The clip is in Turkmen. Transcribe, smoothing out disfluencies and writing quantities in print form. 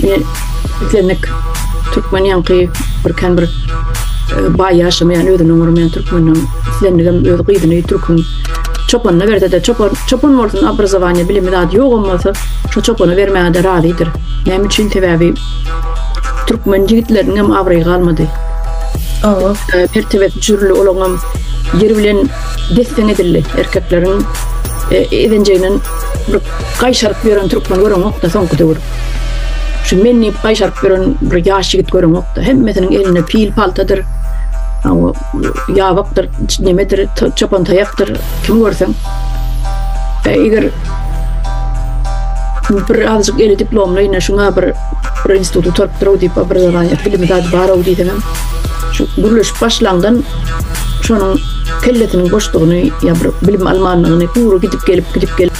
Ine islendik türkmen ýaňky bir kän bir e, baý ýaşamaýan özüni oňarmaýan türkmeniň islendigem öz gyzyny türküň çopanyna berse-de çopan çopan bolsun obrazowaniýe bilimi zady ýogam bolsa şo çopana bermäge-de razydyr. Näme üçin sebäbi türkmen ýigitleriniň hem abraýy galmady. Hawa. E, mertebesi düşürildi olaňam ýer bilen desseň edildi. Erkekleriň e, ezenjeginden bir gaýşaryp ýören türkmen göreňok-da soňky döwür. Şu men diýip gaýşaryp ýören bir ýaş ýigit göreňok-da. Hemmesiniň elinde pil paltadyr, ýabakdyr, nemedir, çopan taýakdyr, kim görseň. E, eger bir azajyk eli diplomly ine şuňa bir bir institut gutarypdyr diýip obrazowaniýe bilimi zady bar diýseňem şu gürleşip başlaňdan şonuň kellesiniň boşdugyny ýa bir bilim almandygyny gury gidip gelip gidip gelip.